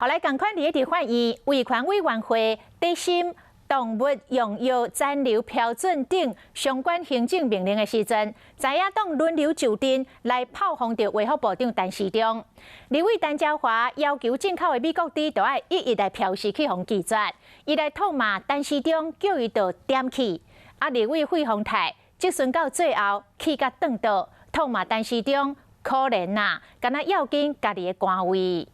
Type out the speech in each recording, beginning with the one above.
後來仝款佇咧法院維權委員會佇審動物用藥殘留標準等相關行政命令的時陣，在野黨輪流就陣來炮轟著衛福部長陳時中。立委陳椒華要求進口的美國豬都愛一一來標示去予拒絕，伊來痛罵陳時中叫伊著點氣。啊，立委費鴻泰質詢到最後氣甲轉桌，痛罵陳時中可憐吶，敢若要緊家己的官位。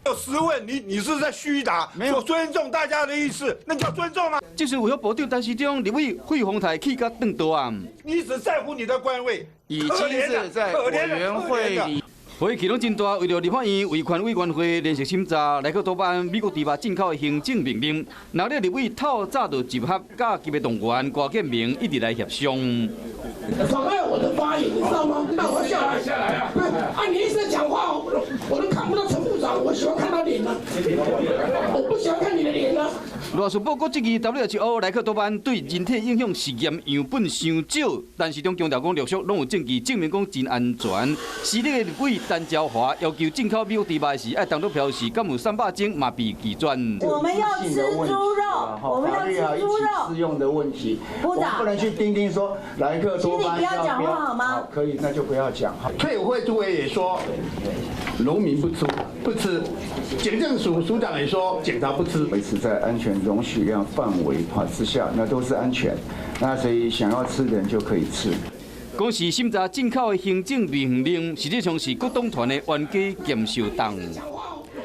有十問你，你是在虛答，沒有尊重大家的意思，那叫尊重嗎？這是衛福部長陳時中，立委費鴻泰氣甲轉桌啊！你只在乎你的官位，已經是在委員會裡。會氣攏真大，為著立法院維權委員會連續審查萊克多巴胺美國豬肉進口的行政命令，鬧得立委透早就集合，佮級別動員郭建明一直來協商。妨礙我的發言，你知道嗎？那我下來下來啊！啊，你一直講話，我都看不到陳部長，我喜歡看他臉啊，我不喜歡看你的臉啊。賴士報告質疑 WHO 萊克多巴胺對人體影響實驗樣本傷少，陳時中強調講陸續攏有證據證明講真安全。時力的立委陳椒華要求進口美國豬肉時，愛當作標示，敢有300種嘛被拒絕。我們要吃豬肉，我們要吃豬肉。適用的問題，部長不能去釘釘說萊克多巴胺。請你不要講話好嗎？可以，那就不要講。退伍會主委也說，農民不吃，不吃。警政署署長也說，警察不吃。維持在安全容許量範圍之下，那都是安全。那所以想要吃的人就可以吃。講是審查進口的行政命令，實際上是各黨團的冤家兼相鬥。